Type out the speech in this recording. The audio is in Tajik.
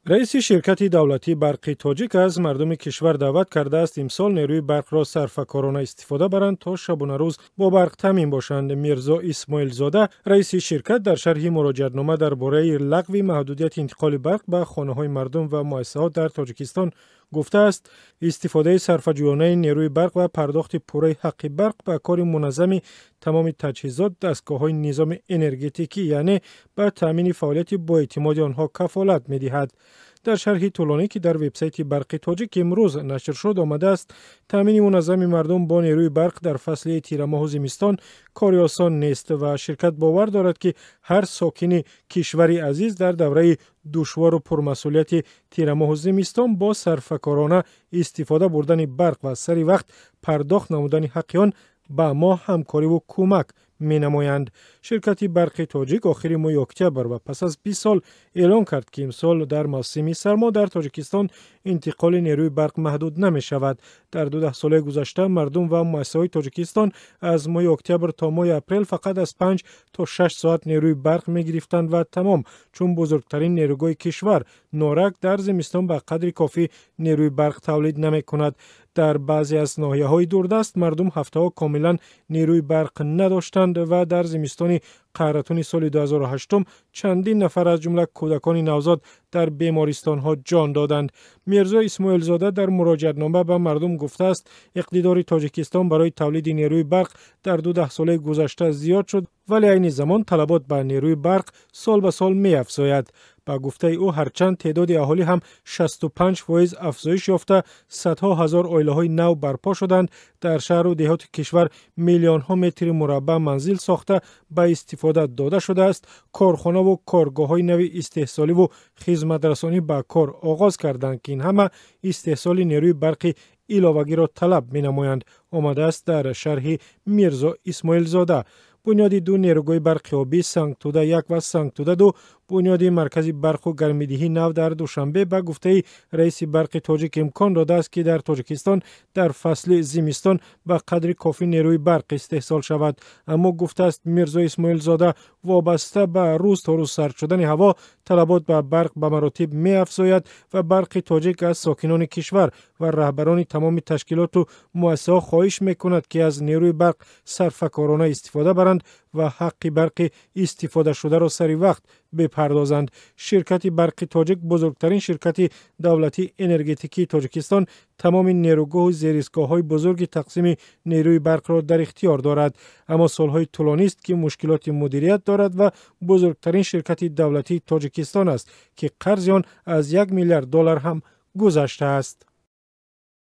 Раиси ширкати давлатии «Барқи Тоҷик» аз мардуми кишвар даъват кардааст, имсол нерӯи барқро сарфакорона истифода баранд, то шабонарӯз бо барқ таъмин бошанд. Мирзо Исмоилзода, раиси ширкат, дар шарҳи муроҷиатнома дар бораи лағви маҳдудияти интиқоли барқ ба хонаҳои мардум ва муассисаҳо дар Тоҷикистон гуфтааст, истифодаи сарфаҷӯёнаи нерӯи барқ ва пардохти пурраи ҳаққи барқ ба кори муназзами тамоми таҷҳизот, дастгоҳҳои низоми энергетикӣ, яъне ба таъмини фаъолияти боэътимоди онҳо кафолат медиҳад. Дар шарҳи тӯлонӣ, ки дар вебсайти «Барқи Тоҷик» имрӯз нашр шуд, омадааст, таъмини муназзами мардум бо нерӯи барқ дар фасли тирамоҳу зимистон кори осон нест ва ширкат бовар дорад, ки ҳар сокини кишвари азиз дар давраи душвору пурмасъулияти тирамоҳу зимистон бо сарфакорона истифода бурдани барқ ва сари вақт пардохт намудани ҳаққи он ба мо ҳамкориву кӯмак менамоянд. Ширкати «Барқи Тоҷик» охири моҳи октябр ва пас аз 20 сол эълон кард, ки имсол дар мавсими сармо дар Тоҷикистон интиқоли нерӯи барқ маҳдуд намешавад. Дар 2 даҳсолаи гузашта мардум ва муассисаҳои Тоҷикистон аз моҳи октябр то моҳи апрел фақат аз 5 то 6 соат нерӯи барқ мегирифтанд ва тамом, чун бузургтарин нерӯгоҳи кишвар, Норак, дар зимистон ба қадри кофӣ нерӯи барқ тавлид намекунад. Дар баъзе аз ноҳияҳои дурдаст мардум ҳафтаҳо комилан нерӯи барқ надоштанд ва дар зимистони қаҳратони соли 2008 чандин нафар, аз ҷумла кӯдакони навзод, дар бемористонҳо ҷон доданд. Мирзо Исмоилзода дар муроҷиатнома ба мардум гуфтааст, иқтидори Тоҷикистон барои тавлиди нерӯи барқ дар 2 даҳсолаи гузашта зиёд шуд, вале айни замон талабот ба нерӯи барқ сол ба сол меафзояд. Ба гуфтаи ӯ, ҳарчанд теъдоди аҳолӣ ҳам 65% афзоиш ёфта, садҳо ҳазор оилаҳои нав барпо шуданд, дар шаҳру деҳоти кишвар миллионҳо метри мураббаъ манзил сохта ба истифода дода шудааст, корхонаву коргоҳҳои нави истеҳсоливу хизматрасонӣ ба кор оғоз карданд, ки ин ҳама истеҳсоли нерӯи барқи иловагиро талаб менамоянд, омадааст дар шарҳи Мирзо Исмоилзода. Бунёди ду нерӯгоҳи барқи обӣ, Сангтуда 1 ва Сангтуда 2, бунёди маркази барқу гармидиҳии нав дар Душанбе, ба гуфтаи раиси «Барқи Тоҷик», имкон додааст, ки дар Тоҷикистон дар фасли зимистон ба қадри кофӣ нерӯи барқ истеҳсол шавад. Аммо, гуфтааст Мирзо Исмоилзода, вобаста ба рӯз то рӯз сард шудани ҳаво талабот ба барқ ба маротиб меафзояд ва «Барқи Тоҷик» аз сокинони кишвар ва раҳбарони тамоми ташкилоту муассисаҳо хоҳиш мекунад, ки аз нерӯи барқ сарфакорона истифода баранд ва ҳаққи барқи истифодашударо сари вақт бипардозанд. Ширкати «Барқи Тоҷик», бузургтарин ширкати давлатии энергетикии Тоҷикистон, тамоми нерӯгоҳу зеристгоҳҳои бузурги тақсими нерӯи барқро дар ихтиёр дорад, аммо солҳои тӯлонист, ки мушкилоти мудирият дорад ва бузургтарин ширкати давлатии Тоҷикистон аст, ки қарзи он аз 1 миллиард доллар ҳам гузаштааст.